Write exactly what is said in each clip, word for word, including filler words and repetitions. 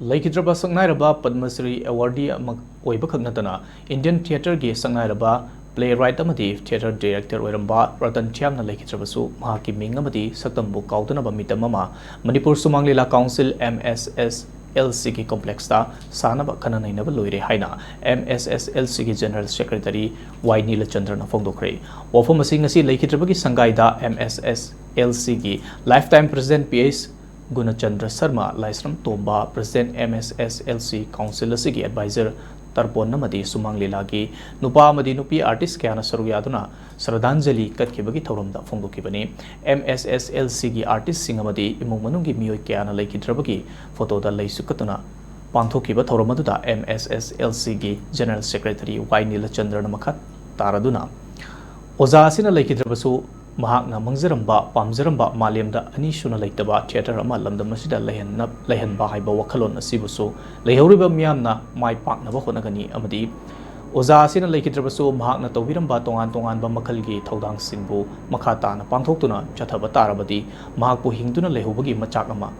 ꯂꯩꯈꯤꯗ꯭ꯔꯕ ꯁꯛꯅꯥꯏꯔꯕ ꯄꯗꯃ ꯁ꯭ꯔꯤ ꯑꯦꯋꯥꯔꯗꯤ ꯑꯃ ꯑꯣꯏꯕꯈꯛ ꯅꯠꯇꯅ, ꯏꯟꯗꯤꯌꯟ ꯊꯤꯌꯦꯇꯔꯒꯤ ꯁꯛꯅꯥꯏꯔꯕ ꯄ꯭ꯂꯦ ꯔꯥꯏꯠ ꯑꯃꯗꯤ ꯊꯤꯌꯦꯇꯔ ꯗꯤꯔꯦꯛꯇꯔ ꯑꯣꯏꯔꯝꯕ ꯔꯇꯟ ꯊꯤꯌꯥꯝꯅ ꯂꯩꯈꯤꯗ꯭ꯔꯕꯁꯨ, ꯃꯍꯥꯛꯀꯤ ꯃꯤꯡ ꯑꯃꯗꯤ ꯁꯛꯇꯝꯕꯨ ꯀꯥꯎꯗꯅꯕ ꯃꯤꯇꯝ ꯑꯃ ꯃꯅꯤꯄꯨꯔ ꯁꯨꯃꯥꯡ ꯂꯤꯂꯥ council, M S S L C, ꯒꯤ ꯀꯣꯝꯄ꯭ꯂꯦꯛꯁꯇ ꯁꯥꯅꯕ ꯈꯟꯅ ꯅꯩꯅꯕ ꯂꯣꯏꯔꯦ ꯍꯥꯏꯅ M S S L C ꯒꯤ ꯖꯦꯅꯔꯦꯜ ꯁꯦꯀ꯭ꯔꯦꯇꯔꯤ ꯋꯥꯏ ꯅꯤꯂꯆꯟꯗ꯭ꯔꯅ ꯐꯣꯡꯗꯣꯛꯈ꯭ꯔꯦ꯫ ꯋꯥꯐꯝ ꯑꯁꯤ ꯉꯁꯤ ꯂꯩꯈꯤꯗ꯭ꯔꯕꯒꯤ ꯁꯪꯒꯥꯏꯗ M S S L C ꯒꯤ life time president P H Gunachandra Sharma, Laishram Tomba, president, M S S L C council ꯑꯁꯤꯒꯤ ꯑꯦꯗꯚꯥꯏꯖꯔ ꯇꯔꯄꯣꯟ ꯑꯃꯗꯤ ꯁꯨꯃꯥꯡ ꯂꯤꯂꯥꯒꯤ ꯅꯨꯄꯥ ꯑꯃꯗꯤ ꯅꯨꯄꯤ ꯑꯥꯔꯇꯤꯁ ꯀꯌꯥꯅ ꯁꯔꯨꯛ ꯌꯥꯗꯨꯅ ꯁ꯭ꯔꯗꯥꯟꯖꯂꯤ ꯀꯠꯈꯤꯕꯒꯤ ꯊꯧꯔꯝꯗ ꯐꯣꯡꯗꯣꯛꯈꯤꯕꯅꯤ꯫ M S S L C ꯒꯤ ꯑꯥꯔꯇꯤꯁꯁꯤꯡ ꯑꯃꯗꯤ ꯏꯃꯨꯡ ꯃꯅꯨꯡꯒꯤ ꯃꯤꯑꯣꯏ ꯀꯌꯥꯅ ꯂꯩꯈꯤꯗ꯭ꯔꯕꯒꯤ ꯐꯣꯇꯣꯗ ꯂꯩꯁꯨ ꯀꯠꯇꯨꯅ ꯄꯥꯡꯊꯣꯛꯈꯤꯕ ꯊꯧꯔꯝ ꯑꯗꯨꯗ M S S L C ꯒꯤ ꯖꯦꯅꯔꯦꯜ ꯁꯦꯀ꯭ꯔꯦꯇꯔꯤ ꯋꯥꯏ ꯅꯤꯂꯆꯟꯗ꯭ꯔꯅ ꯃꯈꯥ ꯇꯥꯔꯗꯨꯅ, ꯑꯣꯖꯥ ꯑꯁꯤꯅ ꯂꯩꯈꯤꯗ꯭ꯔꯕꯁꯨ, ꯃꯍꯥꯛꯅ ꯃꯪꯖꯔꯝꯕ, ꯄꯥꯝꯖꯔꯝꯕ ꯃꯥꯂꯦꯝꯗ ꯑꯅꯤꯁꯨꯅ ꯂꯩꯇꯕ ꯊꯤꯌꯦꯇꯔ ꯑꯃ ꯂꯝꯗꯝ ꯑꯁꯤꯗ ꯂꯩꯍꯟꯅ-, ꯂꯩꯍꯟꯕ ꯍꯥꯏꯕ ꯋꯥꯈꯜꯂꯣꯟ ꯑꯁꯤꯕꯨꯁꯨ ꯂꯩꯍꯧꯔꯤꯕ ꯃꯤꯌꯥꯝꯅ ꯃꯥꯏ ꯄꯥꯛꯅꯕ ꯍꯣꯠꯅꯒꯅꯤ ꯑꯃꯗꯤ ꯑꯣꯖꯥ ꯑꯁꯤꯅ ꯂꯩꯈꯤꯗ꯭ꯔꯕꯁꯨ, ꯃꯍꯥꯛꯅ ꯇꯧꯕꯤꯔꯝꯕ ꯇꯣꯉꯥꯟ ꯇꯣꯉꯥꯟꯕ ꯃꯈꯜꯒꯤ ꯊꯧꯗꯥꯡꯁꯤꯡꯕꯨ ꯃꯈꯥ ꯇꯥꯅ ꯄꯥꯡꯊꯣꯛꯇꯨꯅ ꯆꯠꯊꯕ ꯇꯥꯔꯕꯗꯤ, ꯃꯍꯥꯛꯄꯨ ꯍꯤꯡꯗꯨꯅ ꯂꯩꯍꯧꯕꯒꯤ ꯃꯆꯥꯛ ꯑꯃ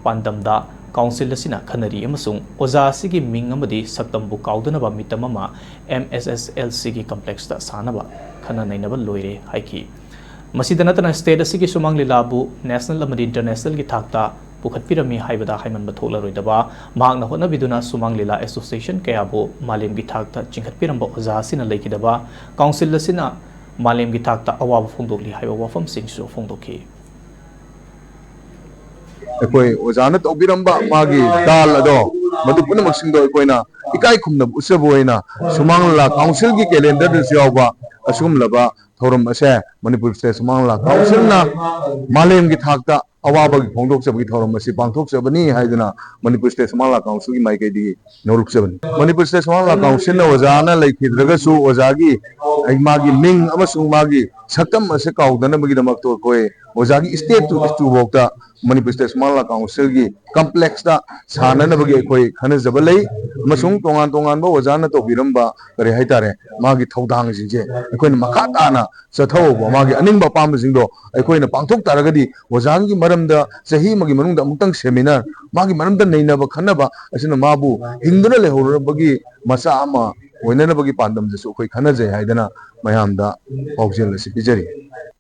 ꯄꯥꯟꯗꯝꯗ ꯀꯥꯎꯟꯁꯤꯜ ꯑꯁꯤꯅ ꯈꯟꯅꯔꯤ ꯑꯃꯁꯨꯡ ꯑꯣꯖꯥ ꯑꯁꯤꯒꯤ ꯃꯤꯡ ꯑꯃꯗꯤ ꯁꯛꯇꯝꯕꯨ ꯀꯥꯎꯗꯅꯕ ꯃꯤꯇꯝ ꯑꯃ M S S L C ꯒꯤ ꯀꯝꯄ꯭ꯂꯦꯛꯁꯇ ꯁꯥꯅꯕ ꯈꯟꯅ ꯅꯩꯅꯕ ꯂꯣꯏꯔꯦ ꯍꯥꯏꯈꯤ꯫ ꯃꯁꯤꯗ ꯅꯠꯇꯅ, ꯁ꯭ꯇꯦꯠ ꯑꯁꯤꯒꯤ ꯁꯨꯃꯥꯡ ꯂꯤꯂꯥꯕꯨ ꯅꯦꯁꯅꯦꯜ ꯑꯃꯗꯤ ꯏꯟꯇꯔꯅꯦꯁꯅꯦꯜꯒꯤ ꯊꯥꯛꯇ ꯄꯨꯈꯠꯄꯤꯔꯝꯃꯤ ꯍꯥꯏꯕꯗ ꯍꯥꯏꯃꯟꯕ ꯊꯣꯛꯂꯔꯣꯏꯗꯕ, ꯃꯍꯥꯛꯅ ꯍꯣꯠꯅꯕꯤꯗꯨꯅ ꯁꯨꯃꯥꯡ ꯂꯤꯂꯥ ꯑꯦꯁꯣꯁꯤꯌꯦꯁꯟ ꯀꯌꯥꯕꯨ ꯃꯥꯂꯦꯝꯒꯤ ꯊꯥꯛꯇ ꯆꯤꯡꯈꯠꯄꯤꯔꯝꯕ ꯑꯣꯖꯥ ꯑꯁꯤꯅ ꯂꯩꯈꯤꯗꯕ, ꯀꯥꯎꯟꯁꯤꯜ ꯑꯁꯤꯅ ꯃꯥꯂꯦꯝꯒꯤ ꯊꯥꯛꯇ ꯑꯋꯥꯕ ꯐꯣꯡꯗꯣꯛꯂꯤ ꯍꯥꯏꯕ ꯋꯥꯐꯝꯁꯤꯡꯁꯨ ꯐꯣꯡꯗꯣꯛꯈꯤ꯫ ꯑꯩꯈꯣꯏ ꯑꯣꯖꯥꯅ ꯇꯧꯕꯤꯔꯝꯕ ꯃꯥꯒꯤ ꯗꯥꯜ ꯑꯗꯣ, ꯃꯗꯨ ꯄꯨꯝꯅꯃꯛꯁꯤꯡꯗꯣ ꯑꯩꯈꯣꯏꯅ ꯏꯀꯥꯏ ꯈꯨꯝꯅꯕ ꯎꯠꯆꯕ ꯑꯣꯏꯅ ꯁꯨꯃꯥꯡ ꯂꯤꯂꯥ ꯀꯥꯎꯟꯁꯤꯜꯒꯤ ꯀꯦꯂꯦꯟꯗꯔꯗꯁꯨ ꯌꯥꯎꯕ ꯑꯁꯤꯒꯨꯝꯂꯕ ꯊꯧꯔꯝ ꯑꯁꯦ ꯃꯅꯤꯄꯨꯔ ꯁ꯭ꯇꯦꯠ ꯁꯨꯃꯥꯡ ꯂꯤꯂꯥ ꯀꯥꯎꯟꯁꯤꯜꯅ ꯃꯥꯂꯦꯝꯒꯤ ꯊꯥꯛꯇ ꯑꯋꯥꯕꯒꯤ ꯐꯣꯡꯗꯣꯛꯆꯕꯒꯤ ꯊꯧꯔꯝ ꯑꯁꯤ ꯄꯥꯡꯊꯣꯛꯆꯕꯅꯤ ꯍꯥꯏꯗꯨꯅ ꯃꯅꯤꯄꯨꯔ ꯁ꯭ꯇꯦꯠ ꯁꯨꯃꯥꯡ ꯂꯤꯂꯥ ꯀꯥꯎꯟꯁꯤꯜꯒꯤ ꯃꯥꯏꯀꯩꯗꯒꯤ ꯅꯣꯛꯂꯨꯛꯆꯕꯅꯤ꯫ ꯃꯅꯤꯄꯨꯔ ꯁ꯭ꯇꯦꯠ ꯁꯨꯃꯥꯡ ꯂꯤꯂꯥ ꯀꯥꯎꯟꯁꯤꯜꯅ ꯑꯣꯖꯥꯅ ꯂꯩꯈꯤꯗ꯭ꯔꯒꯁꯨ ꯑꯣꯖꯥꯒꯤ ꯃꯥꯒꯤ ꯃꯤꯡ ꯑꯃꯁꯨꯡ ꯃꯥꯒꯤ ꯁꯛꯇꯝ ꯑꯁꯤ ꯀꯥꯎꯗꯅꯕꯒꯤꯗꯃꯛꯇ ꯑꯩꯈꯣꯏ ꯑꯣꯖꯥꯒꯤ ꯏꯁꯇꯦꯠꯇꯨ ꯏꯁꯇꯨꯐꯥꯎꯗ ꯃꯅꯤꯄꯨꯔ ꯁ꯭ꯇꯦꯠ ꯁꯨꯃꯥꯡ ꯂꯤꯂꯥ ꯀꯥꯎꯟꯁꯤꯜꯒꯤ ꯀꯝꯄ꯭ꯂꯦꯛꯁꯇ ꯁꯥꯟꯅꯅꯕꯒꯤ ꯑꯩꯈꯣꯏ ꯈꯟꯅꯖꯕ ꯂꯩ꯫ ꯑꯃꯁꯨꯡ ꯇꯣꯉꯥꯟ ꯇꯣꯉꯥꯟꯕ ꯑꯣꯖꯥꯅ ꯇꯧꯕꯤꯔꯝꯕ ꯀꯔꯤ ꯍꯥꯏꯇꯥꯔꯦ, ꯃꯥꯒꯤ ꯊꯧꯗꯥꯡꯁꯤꯡꯁꯦ ꯑꯩꯈꯣꯏꯅ ꯃꯈꯥ ꯇꯥꯅ ꯆꯠꯊꯍꯧꯕ, ꯃꯥꯒꯤ ꯑꯅꯤꯡꯕ ꯑꯄꯥꯝꯕꯁꯤꯡꯗꯣ ꯑꯩꯈꯣꯏꯅ ꯄꯥꯡꯊꯣꯛ ꯇꯥꯔꯒꯗꯤ, ꯑꯣꯖꯥꯒꯤ ꯃꯔꯝꯗ ꯆꯍꯤ ꯑꯃꯒꯤ ꯃꯅꯨꯡꯗ ꯑꯃꯨꯛꯇꯪ ꯁꯦꯃꯤꯅꯥꯔ, ꯃꯥꯒꯤ ꯃꯔꯝꯗ ꯅꯩꯅꯕ ꯈꯟꯅꯕ ꯑꯁꯤꯅ ꯃꯥꯕꯨ ꯍꯤꯡꯗꯨꯅ ꯂꯩꯍꯧꯔꯕꯒꯤ ꯃꯆꯥ ꯑꯃ ꯑꯣꯏꯅꯅꯕꯒꯤ ꯄꯥꯟꯗꯝꯗꯁꯨ ꯑꯩꯈꯣꯏ ꯈꯟꯅꯖꯩ ꯍꯥꯏꯗꯅ ꯃꯌꯥꯝꯗ ꯄꯥꯎꯖꯦꯜ ꯑꯁꯤ ꯄꯤꯖꯔꯤ꯫